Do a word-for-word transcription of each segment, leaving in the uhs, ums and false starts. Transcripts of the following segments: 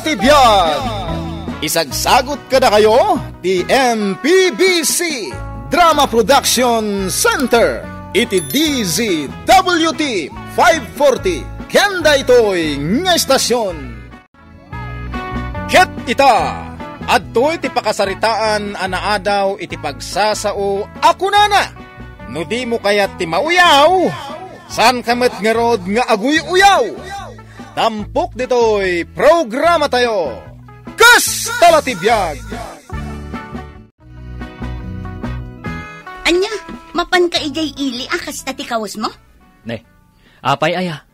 Ti biag. Isagsagut kadakayo ti M P B C Drama Production Center iti D Z W T five forty ken daytoy nga estasion. Ket ita, adtoy ti pakasaritaan a naadaw iti pagsasao a kunana, "No dimo kayat ti mauyaw, saanka met ngarud nga aguy-uyaw." Tampok ditoy programatayo, Kasta la ti biag! Ania, mapanka idiay ili a kasta ti kawesmo? Ne, apay aya?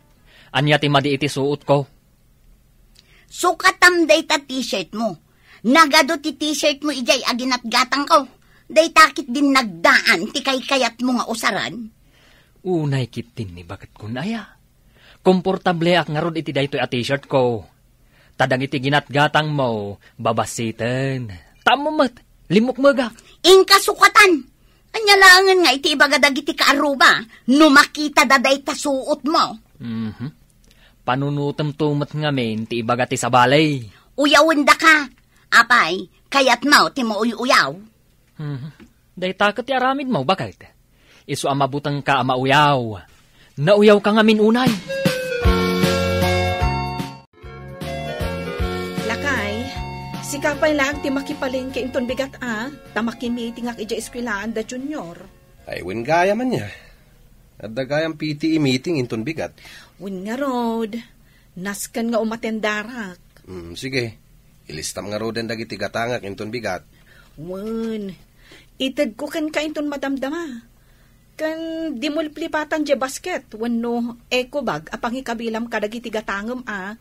Ania ti madi iti suotko? Sukatam dayta t-shirtmo. Nagadu ti t-shirtmo idiay a ginatgatangko. Dayta ketdin nagdaan ti kaykayatmo nga usaren. Unay ketdin ni baketko aya. Komportableak ngarud iti daytoy a t-shirtko. Ta dagiti ginatgatangmo, babasiten. Tammo met, limmukmegak. Inka sukatan. Ania laengen nga iti ibaga dagiti kaarruba no makitada dayta suotmo? Mhm. Panunotemto met ngamin ti ibaga ti sabali. Uyawendaka. Apay, kayatmo ti mauy-uyaw? Mhm. Dayta ket ti aramidmo, baket. Isu a mabutengka a mauyaw. Nauyawka ngamin unay. Lakay, sika pay laeng ti makipalengke inton bigat a, ta makimitingak idiay eskuelaan da Junior. Ay, wen gayam ania. Adda gayam P T A meeting inton bigat. Wen ngarud, nasken nga umatendarak. Hmm, sige. Ilistam ngaruden dagiti gatangak inton bigat. Wen, itedko kenka inton madamdama. Ken dimo liplipatan diay basket wenno eco bag a pangikabilam kadagiti gatangem a,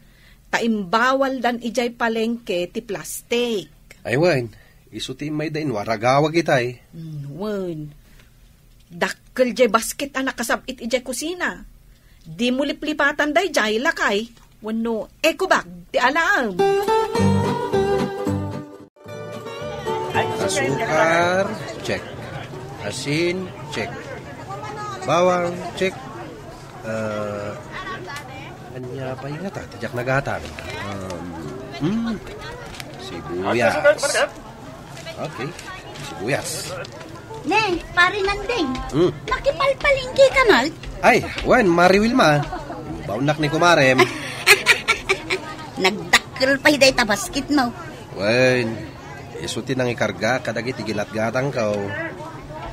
ta imbawaldan idiay palengke ti plastik. Ay wen, isu ti immayda inwaragawag itay. Hmm, wen. Dakkel diay basket a nakasab-it idiay kusina. Dimo liplipatan daydiay, lakay, wenno eco bag ti alaem. Asukar, check. Asin, check. Bawang, check. Ah, ania pay ngata ti diak nagatang? Um, hmm, sibuyas. Okay, sibuyas. Ne, Pare Nandeng. Hmm. Makipalpalengke ka met? Ay, wen, Mare Wilma. Imbaonnak ni kumarem. Nagdakkel pay dayta basketmo. Wen, isu ti nangikarga kadagiti ginatgatangko.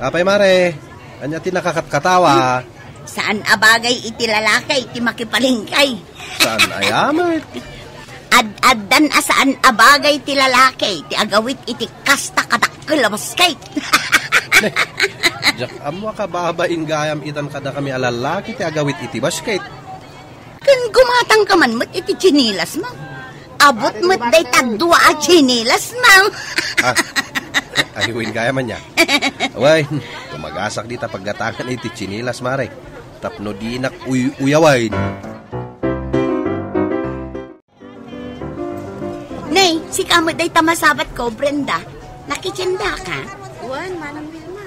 Apay, Mare, ania ti nakakatkatawa? Saan a bagay iti lalaki ti makipalengke. Saan aya met? Ad-addan a saan a bagay ti lalaki ti agawit iti kasta kadakkel a basket. Ne, diak ammo a kababain gayam itan kadakami a lalaki ti agawit iti basket. Ken gumatangka man met iti tsinilasmo. Abot met dayta dua a tsinilasmo. Ah, ay, wen gayam ania. Wen, tumagasak dita paggatangan iti tsinilas, Mare. Tapno dinak uy-uyawen. Ne, sika met dayta masabatko, Brenda. Nakitiendaka? Wen, Manang Wilma.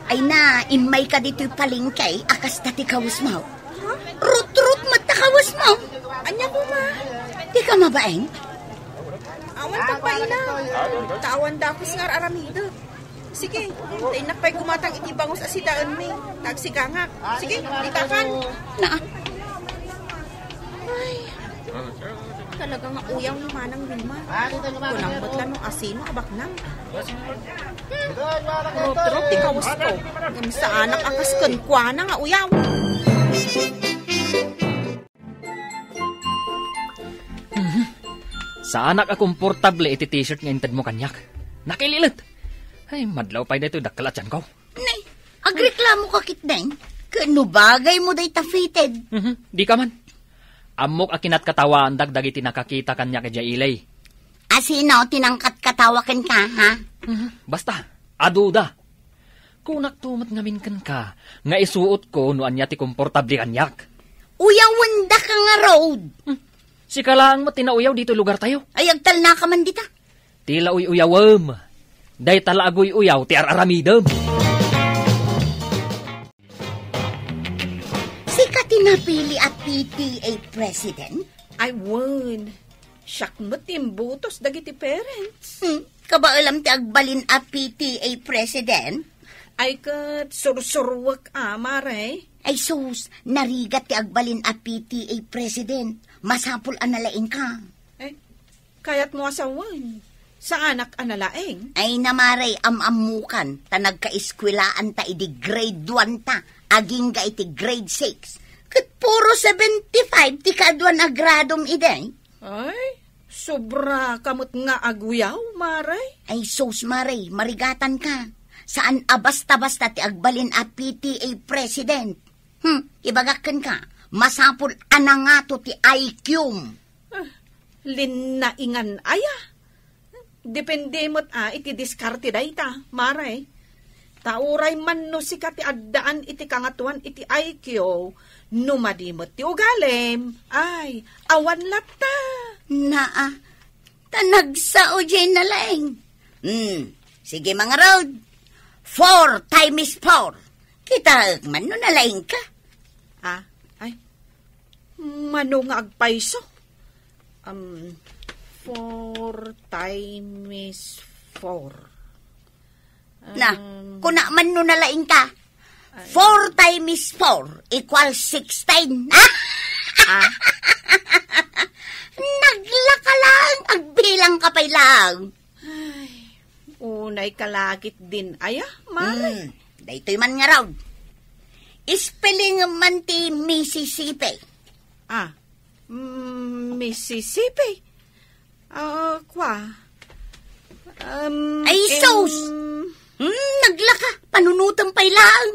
Ay na, immayka ditoy palengke a kasta ti kawesmo. Ha? Rutrut met ta kawesmo. Ania koma? Dika mabain? Awan pagpaina. Ta awan dakes nga ar-aramidek. Sige, ta innak pay gumatang iti bangus a sidaenmi. Tagsigangak. Sige, dikakan. Na. Ay, talaga nga uyaw ni Manang Wilma. Kunam met la no asino a baknang. Hmm. Rutrut ti kawesko. Ngem saanak a kas kenkuana nga uyaw. Mhm. Saanak a komportable iti t-shirt nga intedmo kaniak. Nakililet! Ay, madlaw pay daytoy dakkel a tianko. Ne, agreklamo ka ketdin? Ket no bagaymo dayta fitted. Mhm, dika man. Ammok a kinatkatawaandak dagiti nakakita kaniak idiay ili. Asino ti nangkatkatawa kenka, ha? Mhm, basta, aduda. Kunakto met ngamin kenka nga isuotko no ania ti komportable kaniak. Uyawendaka ngarud. Hmm. Sika laeng met ti nauyaw ditoy lugartayo. Ay, agtalnaka man dita. Ti la uy-uyawem. Dayta la aguy-uyaw ti ar-aramidem. Sika ti napili a P T A president? Ay, wen. Siak met ti imbutos dagiti parents. Hmm, kabaelam ti agbalin a P T A president? Ay, ket sursuruek a, Mare. Ay sus, narigat ti agbalin a P T A president. Masapul a nalaingka. Ay, kayatmo a sawen. Saanak a nalaing? Ay, Mare, am-ammokan, ta nagkaeskuelaan ta idi grade one ta, agingga iti grade six. Ket puro seventy-five ti kaaduan a gradom idi. Ay, sobra ka met nga aguyaw, Mare. Ay sus, Mare, marigatanka. Saan a basta-basta ti agbalin a P T A president. Hmm, ibagak kenka, masapul a nangato ti I Q-m. Ah, linnaingan aya. Depende met a iti diskarte dayta, Mare. Ta uray man no sika ti addaan iti kangatoan iti I Q, no madi met ti ugalim, ay, awan latta. Naa, ta nagsao jay nalaing. Hmm, sige, mangarod. Four times four. Kitaek man no nalaingka. Ah, ay. Mano nga agpayso? Um, four times four. Na, Um, kuna man no nalaing ka. Ay. Four times four equals sixteen. Ah? Naglaka lang, agbilang ka pay lang. Ay, unay ka lakit din, aya, Mare? Hmm, daytoy man ngarud. Spelling man ti Mississippi. Ah, mm, Mississippi? Ah, kwa. Um, Ay, sus! Hmm, naglaka. Panunutan pay lang.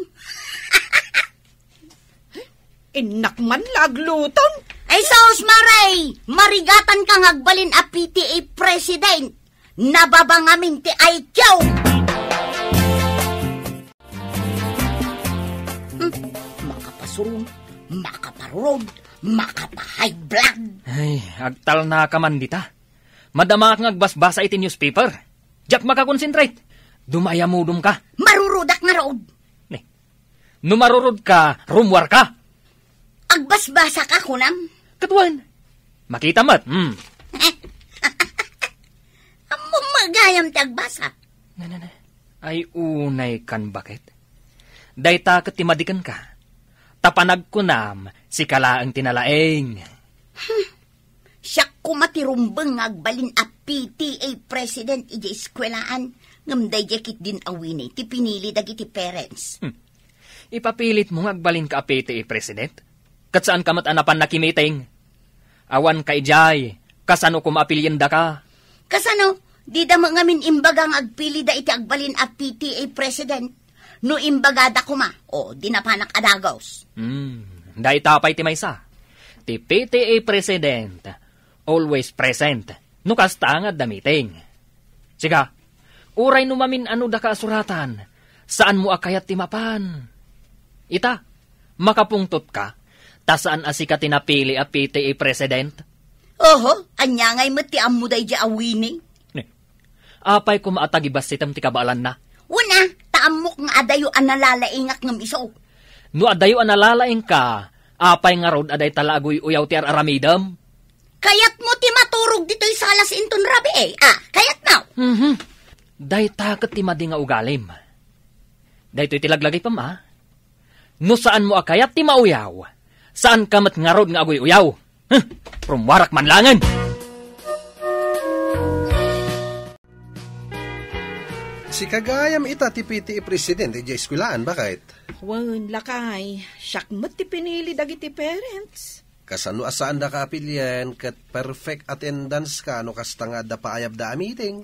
Innak man la agluton. Ay, sus, Mare! Marigatan ka nga agbalin a P T A president. Nababa ngamin ti I Q. Hmm, makapasurong, makaparurod, makapa-high blood. Ay, agtalna ka man dita. Madamaak nga agbasbasa iti newspaper. Diak makakonsentrate. Dumayamudom ka. Marurudak ngarud. Ne. No marurod ka, rummuar ka. Agbasbasa ka, kunam? Ket wen. Makita met. Hmm. Ammom nga gayam ti agbasa. Na, na, na. Ay, unay kan baket. Dayta ket ti madiken ka. Ta panagkunam, sika laeng ti nalaeng. Hmm. Siak koma ti rumbeng nga agbalin a P T A president idiay eskuelaan, ngem daydiay ketdin a Winnie ti pinili dagiti parents. Hmm. Ipapilit mo nga agbalin ka a P T A president? Ket saan ka met a napan nakimiting? Awan ka idiay, kasano koma a pilienda ka? Kasano? Dida met ngamin imbaga nga agpilida iti agbalin a P T A president. No imbagada koma, o, di napanak a dagos. Hmm, dayta pay ti maysa. Ti P T A president, always present. No kasta nga adda meeting. Siga, uray no mamin-ano daka a suratan, saan mo a kayat ti mapan. Ita, makapungtot ka, ta saan a sika ti napili a P T A president? Oho, ania ngay met ti ammo daydi a Winnie? Ne. Apay koma a tagibassitem ti kabaelanna? Wen a, ta ammok nga adayo a nalalaingak ngem isu. No adayo a nalalaingka, apay ngarud a dayta la aguy-uyaw ti ar-aramidem? Kayatmo ti maturog ditoy salas inton rabii, a? Kayatmo? Mhm. Dayta ket ti madi nga ugalim. Daytoy ti laglagipem, a? No saanmo a kayat ti mauyaw, saanka met ngarud nga aguy-uyaw. Huh! Rummuarak man laengen! Sika gayam ita ti P T A president idiay eskuelaan, baket? Wen, lakay, siak met ti pinili dagiti parents. Kasano a saandaka a pilien ket perfect attendance ka no kasta nga adda paayabda a meeting?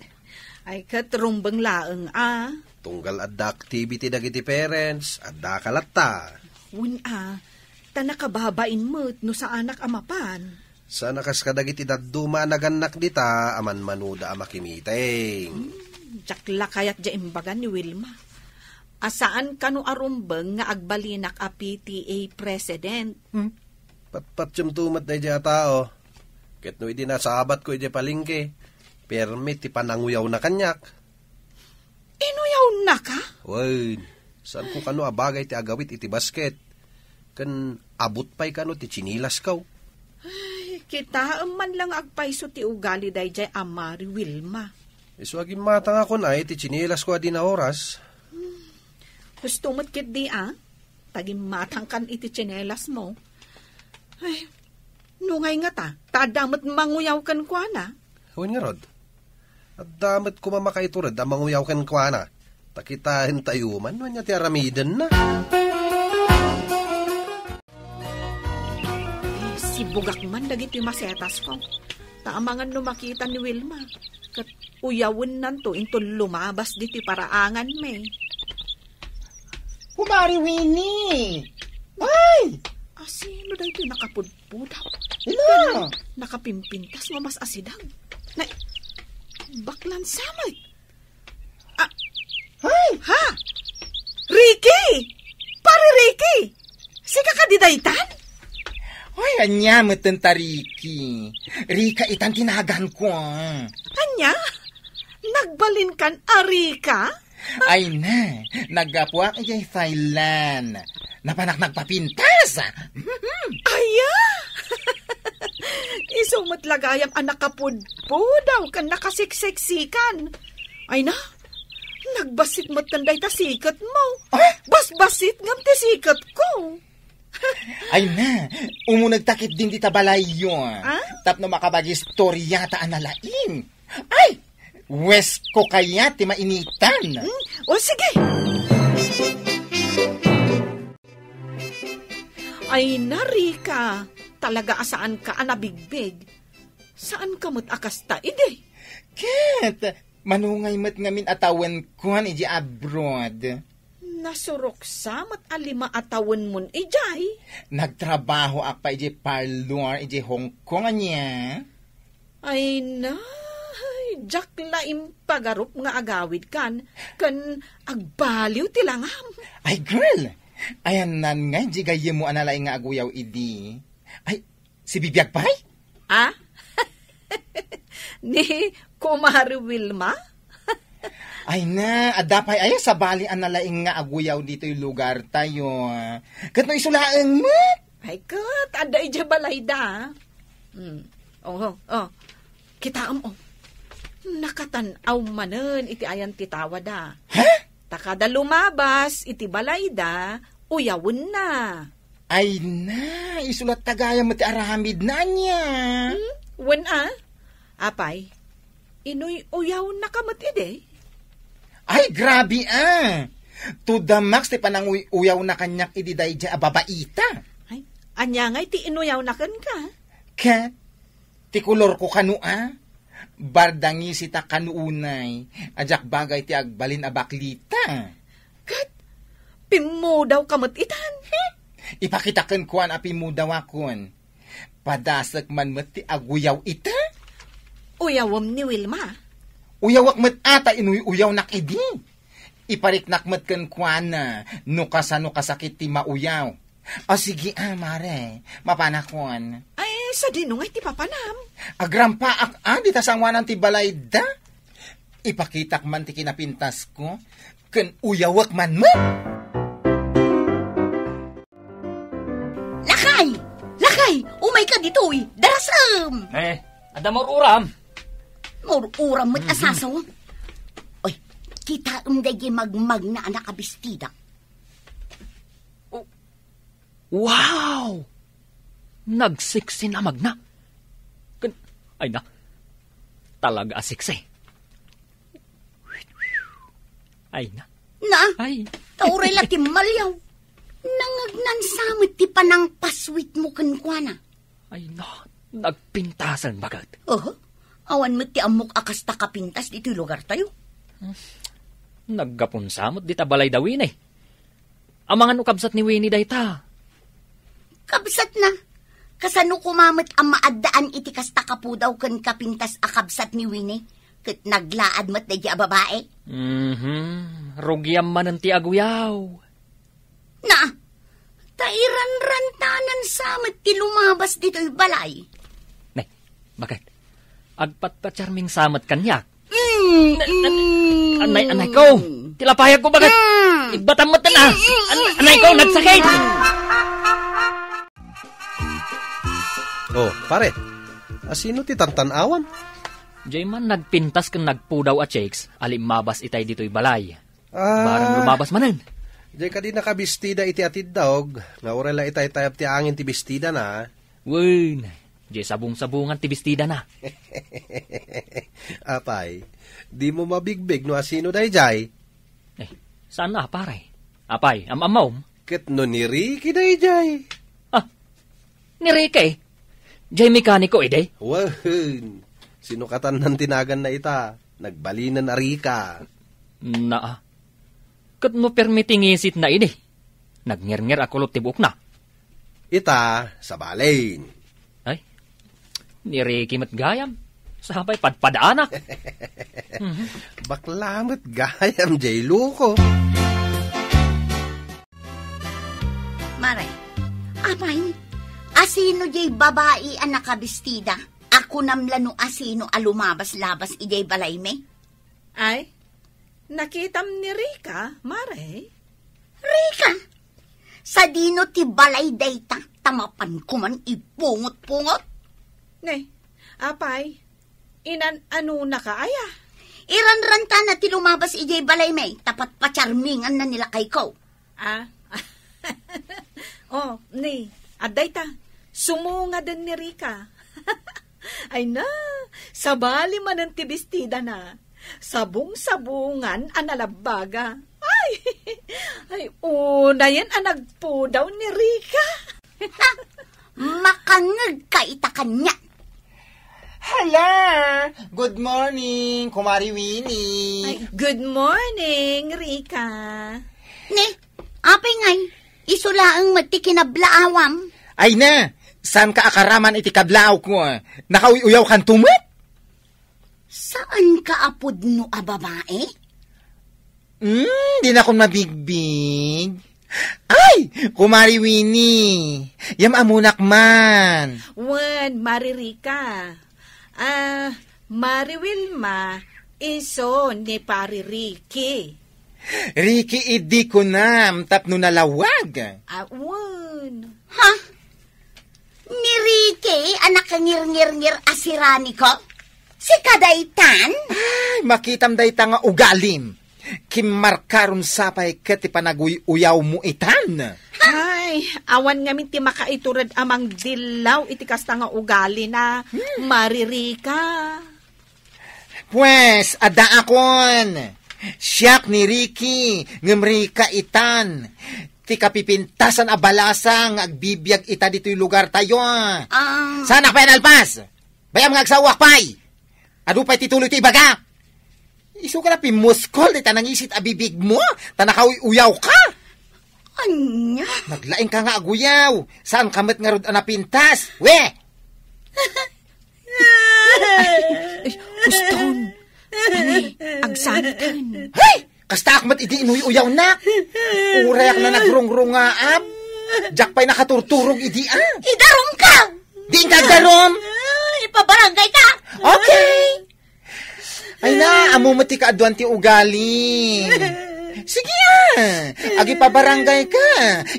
Ay, ket rumbeng laeng a. Tunggal adda activity dagiti parents, addaka latta. Wen a, ta nakababain met no saanak a mapan. Saan a kas kadagiti dadduma a nagannak dita a manmanuda a makimiting. Hmm, diak la kayat diay imbaga ni Wilma. A saan kano a rumbeng nga agbalinak a P T A president. Hmm? Patpatyemto met daydiay a tao. Ket no idi nasabatko idiay palengke, permi ti pananguyawna kaniak. Inuyawnaka? Wen, saanko kano a bagay ti agawid iti basket. Ken abut pay kano ti tsinilasko. Ay, Kitaem man la nga agpayso ti ugali daydiay a Mari Wilma. Isu a gimmatangakon ay ti tsinelas ko a di naoras. Husto met ketdi a, ta gimmatangkan iti tsinelas mo. Ay, nungay ngata, ta adda met manguyaw kenkuana. Wen ngarud, adda met koma makaitured a manguyaw kenkuana. Ta kitaentayo man no ania ti aramidenna. Sibugak man dagiti masetasko. Ta amangan no makita ni Wilma, ket uyawennanto inton lumabas ditoy paraanganmi. Kumari Winnie! Ay! Asino daytoy nakapudpudaw? Ina! Ken nakapimpintas nga mas-asidag. Na, baklan sa met. Ah, Ay! Ha? Ricky! Pare Ricky! Sika kadi daytan? Ay, ania met ta Ricky. Rika itan ti naganko. Ania? Nagbalinkan a Rika? Ay na, naggapuak idiay Thailand. Napanak nagpapintas. Aya! Isu met la gayam a nakapudpudaw ken nakaseksiksikan. Ay na, nagbassit met ken dayta siketmo. Ah? Basbassit ngem ti siketko. Ay na, umunegta ketdin dita balayyo. Ah? Tapno makabagi istoriata a nalaing. Ay! Wesko kayat ti mainitan. Hmm? O, sige. Ay na, Rika, talaga a saanka a nabigbig. Saanka met a kasta idi. Ket, manungay met ngamin a tawenkuan iti abroad. Nasuroksa met a lima a tawenmon idiay. Nagtrabahoak pay iti parlor iti Hong Kong ania. Ay nay, diak la impagarup nga agawidkan, ken agbaliw ti langam. Ay, girl, ayanna ngay di gayyemmo a nalaing nga aguyaw idi. Ay, sibibiag pay? Ah? Ni Kumare Wilma? Ay na, adda pay aya sabali a nalaing nga aguyaw ditoy lugartayo. Ket no isu laeng met? Ay, ket, adda idiay balayda. Hmm. Oh, oh. Kitaem, oh. Nakatan-aw manen iti ayan ti tawada. Ha? Ta kada lumabas iti balayda, uyawenna. Ay na, isu latta gayam met ti aramidna ania. Hmm? Wen a? Apay, inuy-uyawnaka met idi? Ay, grabe a! Two the max ti pananguy-uyawna kaniak idi daydiay a babaita. Ay, ania ngay ti inuyawna kenka? Ket, ti kolorko kano a? Bardangisita kano unay, a diak bagay ti agbalin a baklita. Ket, pimmudawka met itan? Hmm? Ipakita kenkuan a pimmudawakon. Padasek man met ti aguyaw ita? Uyawem ni Wilma? Uyawek met a ta inuy-uyawnak idi. Ipariknak met kenkuana no kasano kasakit ti mauyaw. O sige a, mare, mapanakon. Ay, sadino ngay ti papanam? Agrampaak a, dita sangoanan ti balayda. Ipakitak man ti kinapintasko, ken uyawek man met. Lakay! Lakay! Umayka ditoy! Darasem! Eh, adda maur-uram? Maur-uram met a Mm-hmm. sasaw. Oy, kitaem daydi magmagna a nakabistida. Oh. Wow! Nagseksi a magna. Ken, ay na. Talaga a seksi. Ay na. Na? Ay. Ta uray la timmaliaw. Nangagnan sa met ti panangpaswitmo kenkuana. Ay na. Nagpintasen baket. Oho. Awan met ti ammok a kasta kapintas ditoy lugartayo. Naggapon sa met dita balay da Winnie. Amangan no kabsat ni Winnie dayta. Kabsatna. Kasano koma met a maaddaan iti kasta kapudaw ken kapintas a kabsat ni Winnie? Ket naglaad met daydi a babai. Mhm. Rugiam manen ti aguyaw. Na, ta iranrantanan sa met ti lumabas ditoy balay. Ne, baket? Agpatpatiarming sa met kaniak. Mm, Na-, na-, mm. Anay, anay ko. Ti lapayag ko, baket? Mm. Igbatam met na. Mm, mm, An-, mm, anay ko, mm. Nagsakit. Oh, pare. Asino ti tantan-awam? Jay man nagpintas ken nagpudaw a chicks a limmabas itay ditoy balay. Ah. Barang lumabas manen. Jay kadi nakabistida iti atiddog, nga uray la itaytayab ti angin ti bestidana. Wen, jay sabong-sabongan ti bestidana. Apay, dimo mabigbig no asino dayjay? Eh, saan a, pare? Apay, am-ammom? Ket no ni Ricky dayjay? Ah, ni Ricky? Jay mekaniko idi? Wen, sinukatan nan tinaganna ita. Nagbalinen a Rica. Naa. Ket no permi ti ngisitna idi? Nagngernnger a kulot ti buokna. Ita, sabalen. Ay, ni Ricky met gayam. Sapay padpadaanak. Mhm. Bakla met gayam, jay luko. Mare, apay, asino jay babai a nakabistida? Akunam la no asino a lumabas-labas idiay balaymi? Ay, nakitam ni Rica, mare? Rica? Sadino ti balay dayta, ta mapanko man ipungot-pungot? Ne, apay, inan-anonaka aya? Iranrantana ti lumabas idiay balaymi, ta patpacharminganna ni lakayko. Ah? Oh, ni, adda ita. Sumungaden ni Rica. Ay na, sabali manen ti bestidana. Sabong-sabongan a nalabbaga. Ay, ay, unayen a nagpudaw ni Rica. Makangngegka ita kaniak. Hala! Good morning, Kumari Winnie. Ay, good morning, Rica. Ne, apay ngay, isu laeng met ti kinablaawam. Ay na, saanka a karaman iti kablaawko? Nakauy-uyawkanto met? Saanka a pudno a babae? Hmm, dinakon mabigbig. Ay, Kumari Winnie, yam-amonak man. Wen, Mari Rica. Ah, Mari Wilma, isu ni Pari Ricky. Ricky idi kunam tapno nalawag. Ah, wen. Ha? Ni Ricky a nakangirngirngir a siraniko? Sika daytan? Ay, makitam dayta nga ugalim. Kimmarkaron sapay ket ti panaguy-uyawmo itan. Ay, awan ngamin ti makaiturod a mangdillaw iti kasta nga ugalina, Hmm. Mari Rica. Pues, addaakon. Siak ni Ricky, ngem Rica itan. Ti kapipintasan a balasa nga agbibiag ita ditoy lugartayo. Ah. Saanak pay a nalpas? Bay-am nga agsawak pay. Adu pay ti tuloy ti ibaga. Isu ka na pimuskol dayta nangisit a bibigmo, ta nakauy-uyawka. Ania? Naglaingka nga aguyaw. Saanka met ngarud a napintas? We! Ay, uston. Ani, agsangitan. Hay! Kastaak met idi inuy-uyawnak. Urayak na nagrungrongaab. Diak pay nakaturturog idi, ah. Idarumka! Diinka agdarum? Ah, ipabarangayka. Okay. Ay na, ammo met ti kaaduan ti ugali. Sige, ah. Agipabarangayka.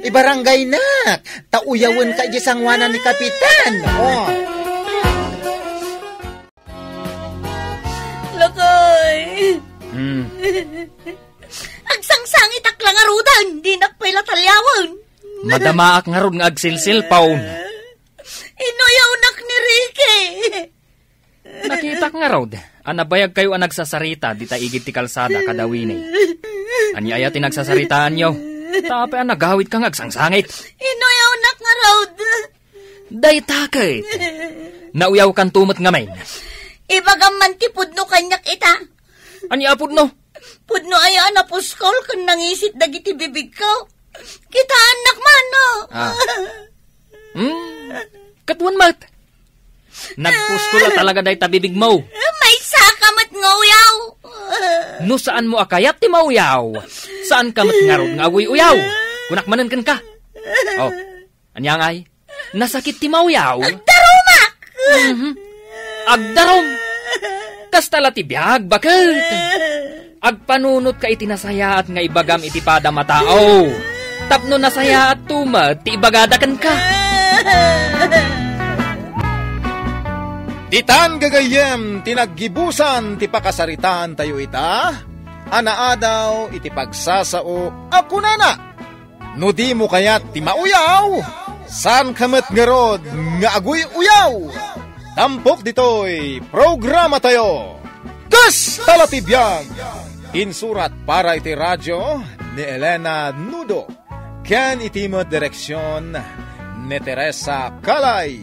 Ibarangaynak. Ta uyawenka idiay sangoanan ni Kapitan. Oh. Lakay! Hmm. Agsangsangitak la ngaruden, dinak pay la taliawen. Madamaak ngarud nga agsilsilpaw. Inuyawnak ni Ricky. Nakitak ngarud a nabayagkayo a nagsasarita dita igid ti kalsada kada Winnie. Ania aya ti nagsasaritaanyo? Ta apay a nagawidka nga agsangsangit? Inuyawnak ngarud. Dayta ket, nauyawkanto met ngamin. Ibagam man ti pudno kaniak ita. Ania a pudno? Pudno aya a napuskol ken nangisit dagiti bibigko. Kitaennak man, no? Ah. Hmm, ket wen met. Nagpuskol a talaga dayta bibigmo. Maysaka met nga uyaw. No saanmo a kayat ti mauyaw, saanka met ngarud nga aguy-uyaw. Kunak manen kenka. Oh, ania ngay? Nasakit ti mauyaw? Agdarumak! Mhm. Agdarum! Kasta la ti biag, baket! Agpanunotka iti nasayaat nga ibagam iti padam a tao. Tapno nasayaatto met ti ibagada kenka. Ditan gagayyem ti naggibusan ti pakasaritaantayo ita, a naadaw iti pagsasao a kunana, "No dimo kayat ti mauyaw, saanka met ngarud nga aguy-uyaw." Tampok ditoy programatayo, Kasta la ti biag! Insurat para iti radio ni Elena Nudo. Ken iti met direksion ni Teresa Calay.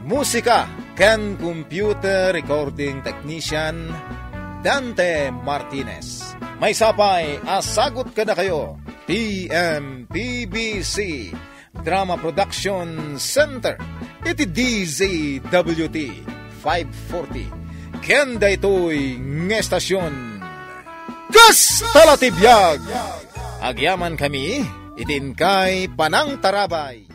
Musika ken computer recording technician, Dante Martinez. Maysa pay a sagut kadakayo ti M P B C Drama Production Center iti D Z W T five forty. Ken daytoy nga estasion, Kasta la ti biag! Agyaman kami iti inkay panangtarabay.